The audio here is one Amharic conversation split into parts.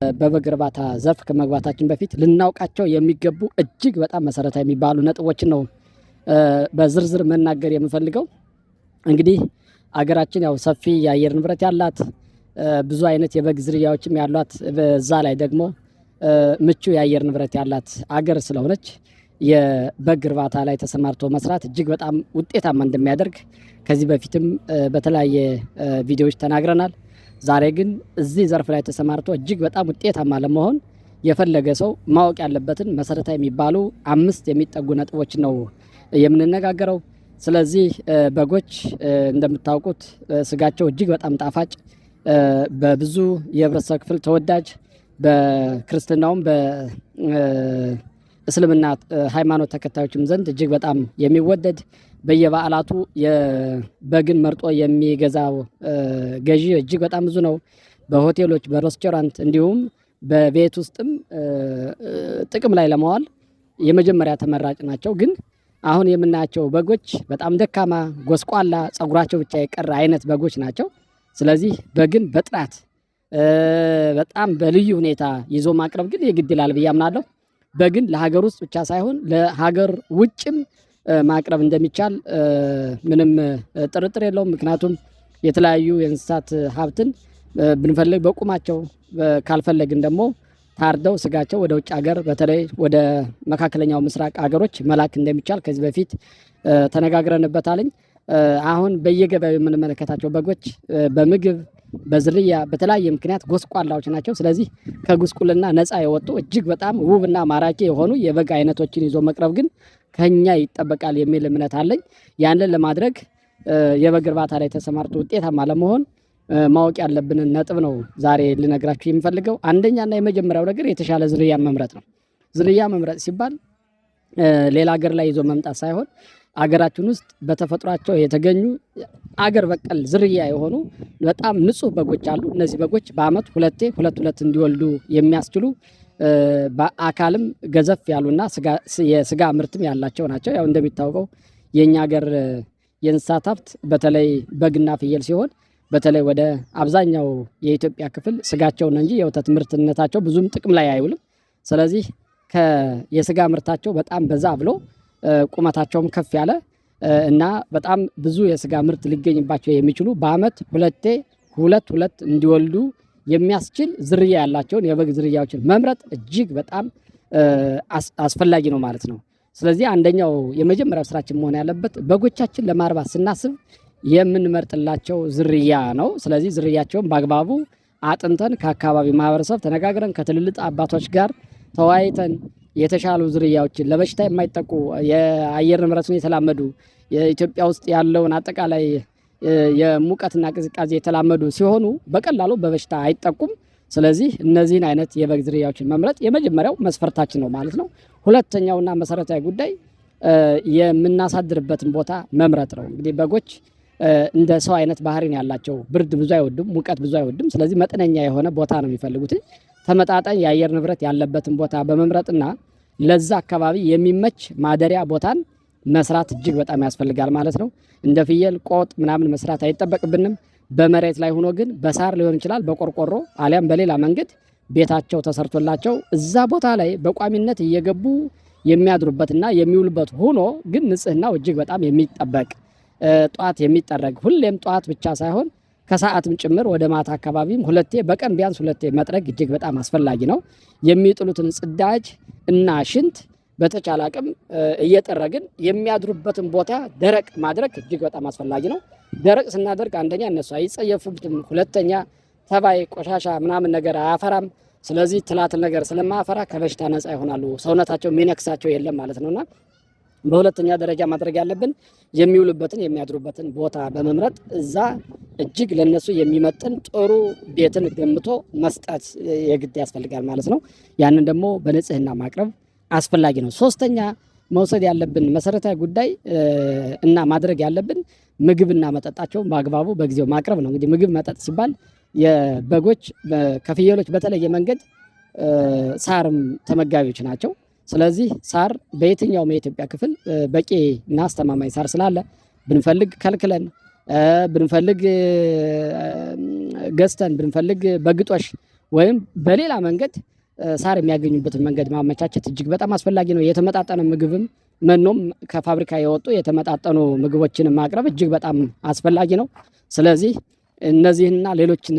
በበግ እርባታ ዘርፍ ከመግባታችን በፊት ልናውቃቸው የሚገቡ እጅግ በጣም መሰረታዊ የሚባሉ ነጥቦችን ነው በዝርዝር መናገር የምፈልገው። እንግዲህ አገራችን ያው ሰፊ የአየር ንብረት ያላት፣ ብዙ አይነት የበግ ዝርያዎችም ያሏት፣ በዛ ላይ ደግሞ ምቹ የአየር ንብረት ያላት አገር ስለሆነች የበግ እርባታ ላይ ተሰማርቶ መስራት እጅግ በጣም ውጤታማ እንደሚያደርግ ከዚህ በፊትም በተለያየ ቪዲዮዎች ተናግረናል። ዛሬ ግን እዚህ ዘርፍ ላይ ተሰማርቶ እጅግ በጣም ውጤታማ ለመሆን የፈለገ ሰው ማወቅ ያለበትን መሰረታዊ የሚባሉ 5 የሚጠጉ ነጥቦች ነው የምንነጋገረው። ስለዚህ በጎች እንደምታውቁት ስጋቸው እጅግ በጣም ጣፋጭ፣ በብዙ የህብረተሰብ ክፍል ተወዳጅ፣ በክርስትናውም በእስልምና ሃይማኖት ተከታዮችም ዘንድ እጅግ በጣም የሚወደድ፣ በየበዓላቱ የበግን መርጦ የሚገዛው ገዢ እጅግ በጣም ብዙ ነው። በሆቴሎች፣ በሬስቶራንት እንዲሁም በቤት ውስጥም ጥቅም ላይ ለማዋል የመጀመሪያ ተመራጭ ናቸው። ግን አሁን የምናያቸው በጎች በጣም ደካማ፣ ጎስቋላ፣ ፀጉራቸው ብቻ የቀረ አይነት በጎች ናቸው። ስለዚህ በግን በጥራት በጣም በልዩ ሁኔታ ይዞ ማቅረብ ግን የግድ ይላል ብዬ አምናለሁ። በግን ለሀገር ውስጥ ብቻ ሳይሆን ለሀገር ውጭም ማቅረብ እንደሚቻል ምንም ጥርጥር የለውም። ምክንያቱም የተለያዩ የእንስሳት ሀብትን ብንፈልግ በቁማቸው፣ ካልፈለግን ደግሞ ታርደው ስጋቸው ወደ ውጭ ሀገር በተለይ ወደ መካከለኛው ምስራቅ ሀገሮች መላክ እንደሚቻል ከዚህ በፊት ተነጋግረንበታልኝ። አሁን በየገበያው የምንመለከታቸው በጎች በምግብ፣ በዝርያ፣ በተለያየ ምክንያት ጎስቋላዎች ናቸው። ስለዚህ ከጉስቁልና ነፃ የወጡ እጅግ በጣም ውብና ማራኪ የሆኑ የበግ አይነቶችን ይዞ መቅረብ ግን ከኛ ይጠበቃል የሚል እምነት አለኝ። ያንን ለማድረግ የበግ እርባታ ላይ ተሰማርቶ ውጤታማ ለመሆን ማወቅ ያለብንን ነጥብ ነው ዛሬ ልነግራችሁ የምፈልገው። አንደኛና የመጀመሪያው ነገር የተሻለ ዝርያ መምረጥ ነው። ዝርያ መምረጥ ሲባል ሌላ ሀገር ላይ ይዞ መምጣት ሳይሆን አገራችን ውስጥ በተፈጥሯቸው የተገኙ አገር በቀል ዝርያ የሆኑ በጣም ንጹህ በጎች አሉ። እነዚህ በጎች በአመት ሁለቴ ሁለት ሁለት እንዲወልዱ የሚያስችሉ፣ በአካልም ገዘፍ ያሉና የስጋ ምርትም ያላቸው ናቸው። ያው እንደሚታወቀው የኛ ሀገር የእንስሳት ሀብት በተለይ በግና ፍየል ሲሆን በተለይ ወደ አብዛኛው የኢትዮጵያ ክፍል ስጋቸውን እንጂ የወተት ምርትነታቸው ብዙም ጥቅም ላይ አይውልም። ስለዚህ የስጋ ምርታቸው በጣም በዛ ብሎ ቁመታቸውም ከፍ ያለ እና በጣም ብዙ የስጋ ምርት ሊገኝባቸው የሚችሉ፣ በአመት ሁለቴ ሁለት ሁለት እንዲወልዱ የሚያስችል ዝርያ ያላቸውን የበግ ዝርያዎችን መምረጥ እጅግ በጣም አስፈላጊ ነው ማለት ነው። ስለዚህ አንደኛው የመጀመሪያው ስራችን መሆን ያለበት በጎቻችን ለማርባት ስናስብ የምንመርጥላቸው ዝርያ ነው። ስለዚህ ዝርያቸውን በአግባቡ አጥንተን፣ ከአካባቢ ማህበረሰብ ተነጋግረን፣ ከትልልቅ አባቶች ጋር ተወያይተን የተሻሉ ዝርያዎችን፣ ለበሽታ የማይጠቁ፣ የአየር ንብረቱን የተላመዱ፣ የኢትዮጵያ ውስጥ ያለውን አጠቃላይ የሙቀትና ቅዝቃዜ የተላመዱ ሲሆኑ በቀላሉ በበሽታ አይጠቁም። ስለዚህ እነዚህን አይነት የበግ ዝርያዎችን መምረጥ የመጀመሪያው መስፈርታችን ነው ማለት ነው። ሁለተኛውና መሰረታዊ ጉዳይ የምናሳድርበትን ቦታ መምረጥ ነው። እንግዲህ በጎች እንደ ሰው አይነት ባህሪ ነው ያላቸው። ብርድ ብዙ አይወዱም፣ ሙቀት ብዙ አይወዱም። ስለዚህ መጠነኛ የሆነ ቦታ ነው የሚፈልጉት። ተመጣጣኝ የአየር ንብረት ያለበትን ቦታ በመምረጥና ለዛ አካባቢ የሚመች ማደሪያ ቦታን መስራት እጅግ በጣም ያስፈልጋል ማለት ነው። እንደ ፍየል ቆጥ ምናምን መስራት አይጠበቅብንም። በመሬት ላይ ሆኖ ግን በሳር ሊሆን ይችላል፣ በቆርቆሮ አሊያም በሌላ መንገድ ቤታቸው ተሰርቶላቸው እዛ ቦታ ላይ በቋሚነት እየገቡ የሚያድሩበትና የሚውሉበት ሆኖ ግን ንጽህናው እጅግ በጣም የሚጠበቅ፣ ጧት የሚጠረግ፣ ሁሌም ጧት ብቻ ሳይሆን ከሰዓትም ጭምር ወደ ማታ አካባቢም ሁለቴ፣ በቀን ቢያንስ ሁለቴ መጥረግ እጅግ በጣም አስፈላጊ ነው። የሚጥሉትን ጽዳጅ እና ሽንት በተቻለ አቅም እየጠረግን የሚያድሩበትን ቦታ ደረቅ ማድረግ እጅግ በጣም አስፈላጊ ነው። ደረቅ ስናደርግ አንደኛ እነሱ አይጸየፉትም፣ ሁለተኛ ተባይ ቆሻሻ ምናምን ነገር አያፈራም። ስለዚህ ትላትል ነገር ስለማያፈራ ከበሽታ ነፃ ይሆናሉ። ሰውነታቸው የሚነክሳቸው የለም ማለት ነውና በሁለተኛ ደረጃ ማድረግ ያለብን የሚውሉበትን የሚያድሩበትን ቦታ በመምረጥ እዛ እጅግ ለነሱ የሚመጥን ጥሩ ቤትን ገንብቶ መስጠት የግድ ያስፈልጋል ማለት ነው። ያንን ደግሞ በንጽህና ማቅረብ አስፈላጊ ነው። ሶስተኛ መውሰድ ያለብን መሰረታዊ ጉዳይ እና ማድረግ ያለብን ምግብና መጠጣቸውን በአግባቡ በጊዜው ማቅረብ ነው። እንግዲህ ምግብ መጠጥ ሲባል የበጎች ከፍየሎች በተለየ መንገድ ሳርም ተመጋቢዎች ናቸው። ስለዚህ ሳር በየትኛውም የኢትዮጵያ ክፍል በቂ እና አስተማማኝ ሳር ስላለ ብንፈልግ ከልክለን፣ ብንፈልግ ገዝተን፣ ብንፈልግ በግጦሽ ወይም በሌላ መንገድ ሳር የሚያገኙበትን መንገድ ማመቻቸት እጅግ በጣም አስፈላጊ ነው። የተመጣጠነ ምግብም መኖም ከፋብሪካ የወጡ የተመጣጠኑ ምግቦችን ማቅረብ እጅግ በጣም አስፈላጊ ነው። ስለዚህ እነዚህንና ሌሎችን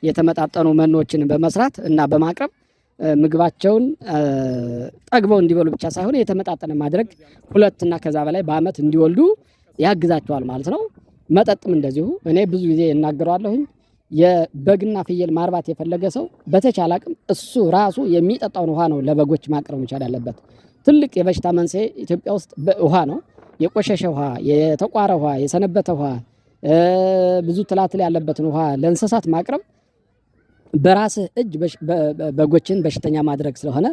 የተመጣጠኑ መኖችን በመስራት እና በማቅረብ ምግባቸውን ጠግበው እንዲበሉ ብቻ ሳይሆን የተመጣጠነ ማድረግ 2 እና ከዛ በላይ በአመት እንዲወልዱ ያግዛቸዋል ማለት ነው። መጠጥም እንደዚሁ እኔ ብዙ ጊዜ እናገረዋለሁኝ። የበግና ፍየል ማርባት የፈለገ ሰው በተቻለ አቅም እሱ ራሱ የሚጠጣውን ውሃ ነው ለበጎች ማቅረብ መቻል ያለበት። ትልቅ የበሽታ መንስኤ ኢትዮጵያ ውስጥ ውሃ ነው። የቆሸሸ ውሃ፣ የተቋረ ውሃ፣ የሰነበተ ውሃ፣ ብዙ ትላትል ያለበትን ውሃ ለእንስሳት ማቅረብ በራስህ እጅ በጎችን በሽተኛ ማድረግ ስለሆነ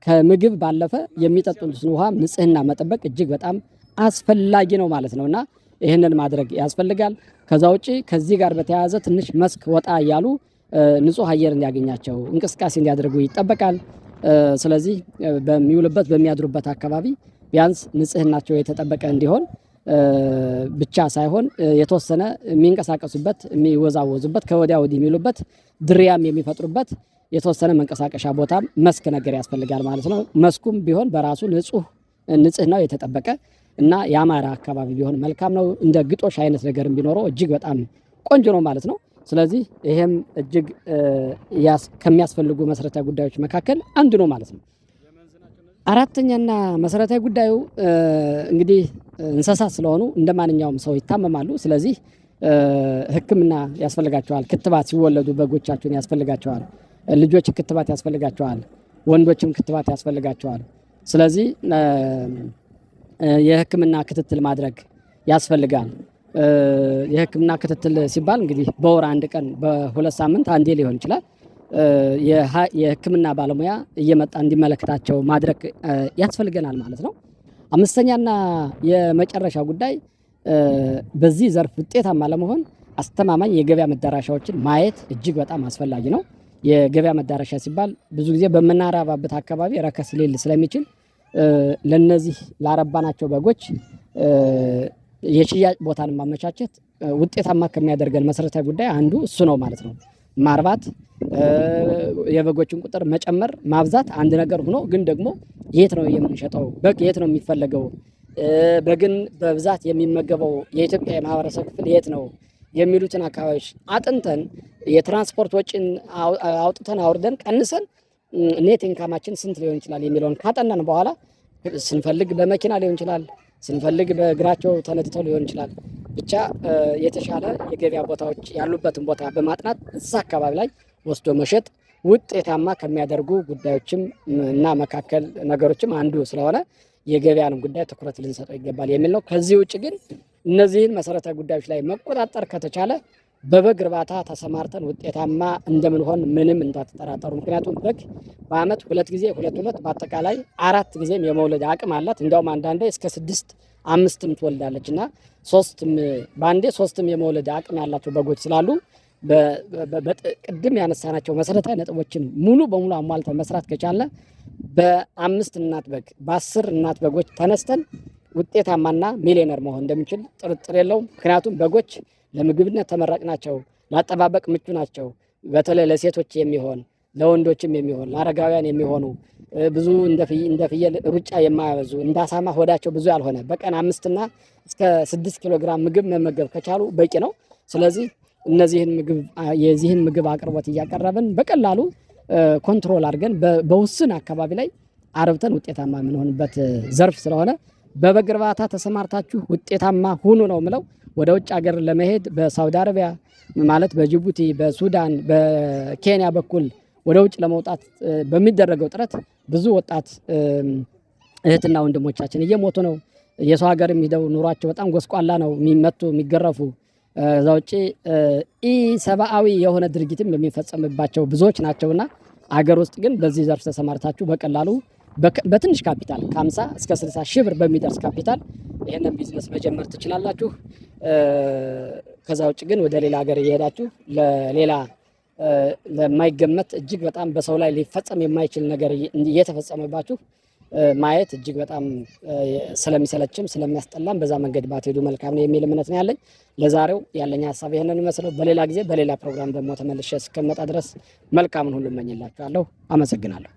ከምግብ ባለፈ የሚጠጡትን ውሃ ንጽህና መጠበቅ እጅግ በጣም አስፈላጊ ነው ማለት ነውና ይህንን ማድረግ ያስፈልጋል። ከዛ ውጪ ከዚህ ጋር በተያያዘ ትንሽ መስክ ወጣ እያሉ ንጹህ አየር እንዲያገኛቸው እንቅስቃሴ እንዲያደርጉ ይጠበቃል። ስለዚህ በሚውሉበት በሚያድሩበት አካባቢ ቢያንስ ንጽህናቸው የተጠበቀ እንዲሆን ብቻ ሳይሆን የተወሰነ የሚንቀሳቀሱበት፣ የሚወዛወዙበት፣ ከወዲያ ወዲህ የሚሉበት፣ ድሪያም የሚፈጥሩበት የተወሰነ መንቀሳቀሻ ቦታ መስክ ነገር ያስፈልጋል ማለት ነው። መስኩም ቢሆን በራሱ ንጽህናው የተጠበቀ እና ያማረ አካባቢ ቢሆን መልካም ነው። እንደ ግጦሽ አይነት ነገርም ቢኖረው እጅግ በጣም ቆንጆ ነው ማለት ነው። ስለዚህ ይሄም እጅግ ከሚያስፈልጉ መሰረታዊ ጉዳዮች መካከል አንዱ ነው ማለት ነው። አራተኛና መሰረታዊ ጉዳዩ እንግዲህ እንስሳት ስለሆኑ እንደማንኛውም ሰው ይታመማሉ። ስለዚህ ሕክምና ያስፈልጋቸዋል። ክትባት ሲወለዱ በጎቻቸውን ያስፈልጋቸዋል። ልጆች ክትባት ያስፈልጋቸዋል። ወንዶችም ክትባት ያስፈልጋቸዋል። ስለዚህ የሕክምና ክትትል ማድረግ ያስፈልጋል። የሕክምና ክትትል ሲባል እንግዲህ በወር አንድ ቀን በሁለት ሳምንት አንዴ ሊሆን ይችላል። የሕክምና ባለሙያ እየመጣ እንዲመለከታቸው ማድረግ ያስፈልገናል ማለት ነው። አምስተኛና የመጨረሻ ጉዳይ በዚህ ዘርፍ ውጤታማ ለመሆን አስተማማኝ የገበያ መዳረሻዎችን ማየት እጅግ በጣም አስፈላጊ ነው። የገበያ መዳረሻ ሲባል ብዙ ጊዜ በምናራባበት አካባቢ ረከስ ሊል ስለሚችል ለነዚህ ላረባናቸው በጎች የሽያጭ ቦታን ማመቻቸት ውጤታማ ከሚያደርገን መሰረታዊ ጉዳይ አንዱ እሱ ነው ማለት ነው። ማርባት፣ የበጎችን ቁጥር መጨመር ማብዛት አንድ ነገር ሆኖ ግን ደግሞ የት ነው የምንሸጠው? በግ የት ነው የሚፈለገው? በግን በብዛት የሚመገበው የኢትዮጵያ የማህበረሰብ ክፍል የት ነው? የሚሉትን አካባቢዎች አጥንተን የትራንስፖርት ወጪን አውጥተን አውርደን ቀንሰን net income ኣችን ስንት ሊሆን ይችላል የሚለውን ካጠናን በኋላ ስንፈልግ በመኪና ሊሆን ይችላል፣ ስንፈልግ በእግራቸው ተነድተው ሊሆን ይችላል። ብቻ የተሻለ የገበያ ቦታዎች ያሉበትን ቦታ በማጥናት እዛ አካባቢ ላይ ወስዶ መሸጥ ውጤታማ ከሚያደርጉ ጉዳዮችም እና መካከል ነገሮችም አንዱ ስለሆነ የገበያንም ጉዳይ ትኩረት ልንሰጠው ይገባል የሚል ነው። ከዚህ ውጪ ግን እነዚህን መሰረታዊ ጉዳዮች ላይ መቆጣጠር ከተቻለ በበግ እርባታ ተሰማርተን ውጤታማ እንደምንሆን ምንም እንዳትጠራጠሩ። ምክንያቱም በግ በአመት 2 ጊዜ 2 2 በአጠቃላይ 4 ጊዜም የመውለድ አቅም አላት። እንደውም አንዳንዴ እስከ 6 5ም ትወልዳለች እና 3ም በአንዴ 3ም የመውለድ አቅም ያላቸው በጎች ስላሉ ቅድም ያነሳናቸው መሰረታዊ ነጥቦችን ሙሉ በሙሉ አሟልተን መስራት ከቻልን በአምስት እናት በግ በአስር እናት በጎች ተነስተን ውጤታማና ሚሊዮነር መሆን እንደምንችል ጥርጥር የለውም። ምክንያቱም በጎች ለምግብነት ተመራጭ ናቸው፣ ለአጠባበቅ ምቹ ናቸው። በተለይ ለሴቶች የሚሆን ለወንዶችም የሚሆን ለአረጋውያን የሚሆኑ ብዙ እንደ ፍየል ሩጫ የማያበዙ እንደ አሳማ ሆዳቸው ብዙ ያልሆነ በቀን 5 እና እስከ 6 ኪሎ ግራም ምግብ መመገብ ከቻሉ በቂ ነው። ስለዚህ እነዚህን ምግብ የዚህን ምግብ አቅርቦት እያቀረብን በቀላሉ control አድርገን በውስን አካባቢ ላይ አርብተን ውጤታማ የምንሆንበት ዘርፍ ስለሆነ በበግ እርባታ ተሰማርታችሁ ውጤታማ ሁኑ ነው የምለው። ወደ ውጭ ሀገር ለመሄድ በሳውዲ አረቢያ ማለት በጅቡቲ፣ በሱዳን፣ በኬንያ በኩል ወደ ውጭ ለመውጣት በሚደረገው ጥረት ብዙ ወጣት እህትና ወንድሞቻችን እየሞቱ ነው። የሰው ሀገር ሄደው ኑሯቸው በጣም ጎስቋላ ነው፣ የሚመቱ የሚገረፉ። እዛ ውጪ ኢሰብአዊ የሆነ ድርጊትም የሚፈጸምባቸው ብዙዎች ናቸውና አገር ውስጥ ግን በዚህ ዘርፍ ተሰማርታችሁ በቀላሉ በትንሽ ካፒታል ከ50 እስከ 60 ሺህ ብር በሚደርስ ካፒታል ይሄንን ቢዝነስ መጀመር ትችላላችሁ። ከዛ ውጪ ግን ወደ ሌላ ሀገር እየሄዳችሁ ለሌላ ለማይገመት እጅግ በጣም በሰው ላይ ሊፈጸም የማይችል ነገር እየተፈጸመባችሁ ማየት እጅግ በጣም ስለሚሰለችም ስለሚያስጠላም በዛ መንገድ ባትሄዱ መልካም ነው የሚል እምነት ነው ያለኝ። ለዛሬው ያለኝ ሀሳብ ይህንን ይመስለው። በሌላ ጊዜ በሌላ ፕሮግራም ደግሞ ተመልሼ እስከመጣ ድረስ መልካምን ሁሉ እመኝላችኋለሁ። አመሰግናለሁ።